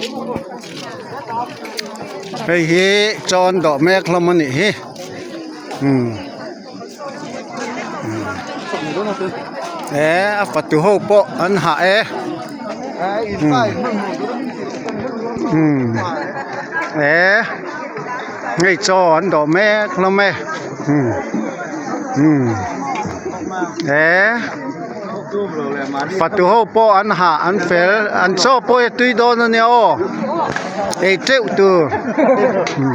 ເຮີ້ຍ ເຮີ້ຍ ຈອນດອກແມັກລະມະນີ້ເຮີ້ຍ ອືມ ອືມ ເອ ປະຕູໂຮໂປະອັນຫາເອ ອືມ ອືມ ເອ ເຮີ້ຍ ຈອນດອກແມັກລະແມ ອືມ ອືມ ເອ ປະຕູໂຮໂປະອັນຫາອັນເຟລ ອັນໂຊໂປະເອຕຸຍໂດນເນໂອ ເອເຕວຕູ ອືມ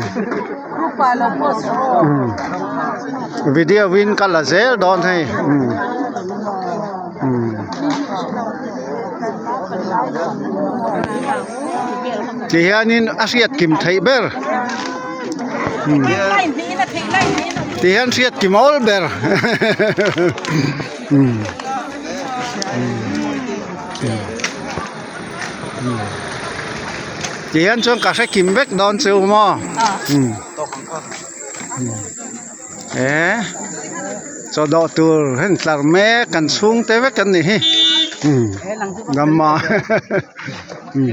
ອືມ ວິດີໂອວິນກັນລະເຊລດອນໃຫ້ ອືມ ອືມ ທີ່ເຮັດນີ້ອາຊຽດກິມໄທເບີ ອືມ ທີ່ເຮັດຊຽດກິມໂອລເບີ ອືມ ອືມ ອືມ ທີ່ເຮັດຊ່ວງກາຊະກິມເວັກດອນຊິວມໍ ອືມ ອືມ ເອ ໂຊໂດຕູເຫັນຕາແມ່ກັນສູງແຕ່ເວກັນນີ້ ອືມ ດຳມາ ອືມ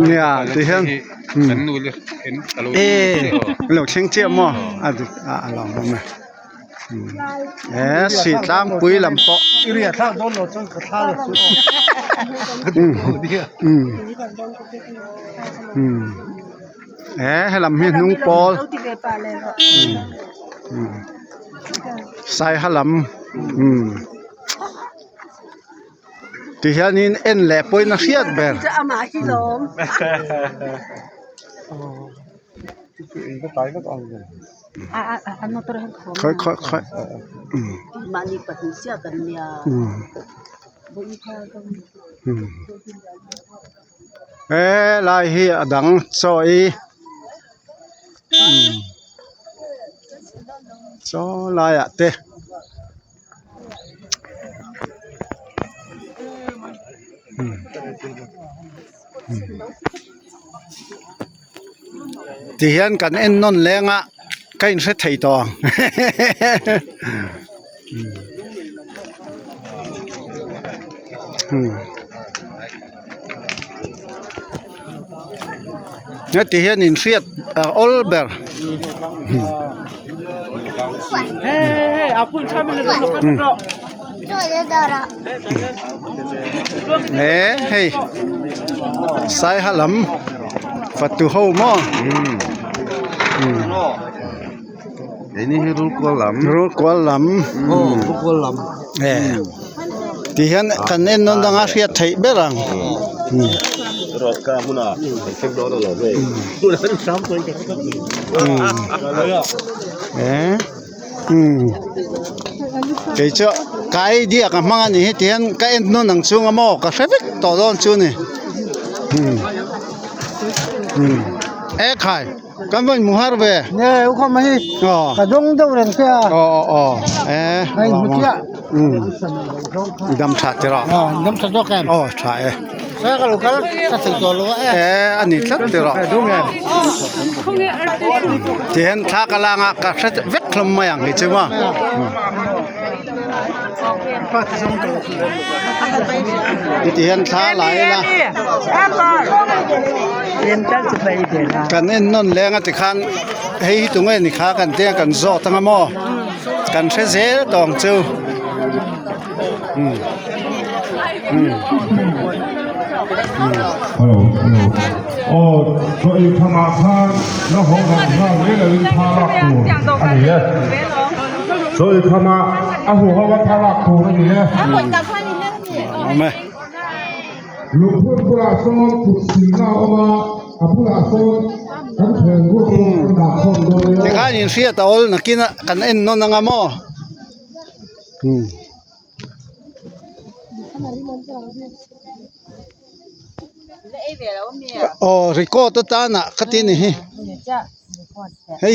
ເນຍ ທີ່ເຫັນ ອືມ ເອ ໂລກເຊງເຈຍມໍ ອາ ອາ ລອງເບິ່ງນະ ອືມ ເອ ສີຕາມປຸຍລຳເປາະ ອືມ ອືມ ອືມ ເອ ໃຫ້ລຳເຮັດນຸງໂປລ ອືມ ອືມ ໃສ່ຫະລຳ ອືມ ທີ່ເຮັດນີ້ເອັນແຫຼະປົຍນະເສຍດແບບ ຈະເອົາມາຂີ້ຫຼອມ ອ່າ ອ່າ ອ່າ ອັນນັ້ນໂຕເຮົາ ຄ່ອຍໆ ຄ່ອຍໆ ອືມ ມານີ້ປະຕິເສດກັນເນຍ ອືມ ບໍ່ອີພາກັນ ອືມ ເອີ ລາຍເຮອະດັງຊໍອີ ອືມ ຊໍລາຍອະເຕ ອືມ ອືມ ທີ່ຮຽນກັນເອັນນົນແລງອະ ໃກ້ເສດໄຖຕອງ ອືມ ອືມ ເຮັດທີ່ເຮັດນີ້ເສຍດ ເອີ ໂອລເບີ ເອີ ເອີ ໃສ່ຫະລຳ ປະຕູໂຮມໍ ອືມ ອືມ ເດນີ້ໃຫ້ຮູ້ກວນລຳ ຮູ້ກວນລຳ ໂອ້ ຮູ້ກວນລຳ ເອີ ທີ່ເຫັນກັນເອັນນົນດັງອາເຊຍໄທເບລັງ ອືມ ອືມ ເອີ ອືມ ເກເຈາະກາຍດຽກະມັງອັນນີ້ ທີ່ເຫັນກະເອັນນົນດັງຊຸງອະໝໍກະເຊວິກຕໍ່ດອນຊຸນີ້ ອືມ ອືມ ເອ ຂາຍ Kan bai muhar be. Ne, u kha mahi. Ka dong do ren sia. O, o, o. E. Ai mutia. ອືມ ດຳຊາດເຈລະ ດຳຊາດໂດແກນ ໂອ້ ຊາເອ ຊາກະລູກກະ ກະຊິໂຕໂລເອ ອັນນີ້ຊາດເຈລະ ເຈນຊາກະລາງະ ກະເວັກຄລຳມາຫຍັງນີ້ ເຈວ່າ ເຮັດເຮືອນຄາຫຼາຍລະ ກັນເອັນນົນແລງອະຕິຄານ ເຮັດຕົງເອນິຄາກັນເຕຍກັນຊໍຕັງອະໝໍ ກັນເຊເຊຕອງເຈີ ອືມ ອືມ ອືມ ຮາໂຫຼ ຮາໂຫຼ ໂອ້ ໂຊອີຄາມາຄານ ນະໂຮງນະພາເວລະວິນພາລາໂກ ອັນນີ້ແຫຼະ ໂຊອີຄາມາ ອາໂຫ ເຮົາວ່າພາລາໂກ ອັນນີ້ແຫຼະ ອືມ ເອົາມາ ລຸງພົນຜູ້ລາຊອນ ຜູ້ສີນາວອອກມາ ອາ ຜູ້ລາຊອນ ທັງແຂວງຫົວໂພນ ອືມ ອັນດາຄອນໂດຍ ແຕ່ຂ້າຍິນເສຍຕາໂອນະກິນນະ ກັນເອັນນົນນະງາມໍ ອືມ ໂອ ຣິໂກຕະຕານະ ຄະຕິນິ ເຮັ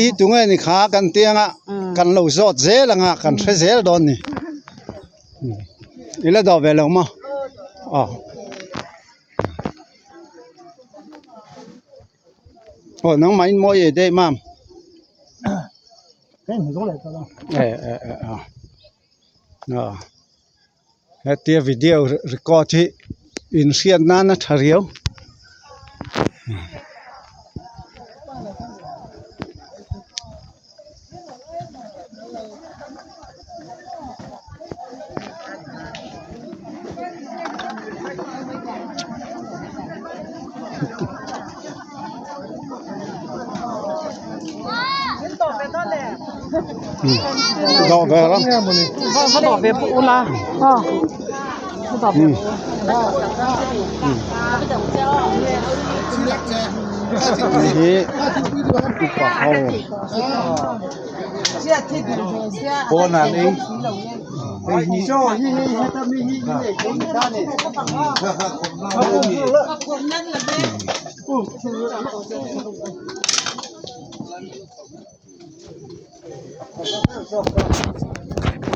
ດຕຸງເອນິຄາກັນເຕຍງະ ອືມ ກັນໂລຊອດເຊລະງະ ກັນເຊເຊລະດອນນີ້ ອືມ ອີລະດອເວລະມາ ອໍ ໂອ ນັງໄມໂມເອເດມາມ ເອີ ເອີ ເອີ ເອີ ເອີ ເຮັດເຕຍວິດີໂອ ຣີກອດທີ່ອິນເສຍນານະທະລຽວ ອືມ ດອກແບບລະ ເຂົາ ເຂົາດອກແບບອຸລາ ເອີ ເຂົາດອກແບບ ອືມ ອືມ ນີ້ ໂອ້ ນານເອງ.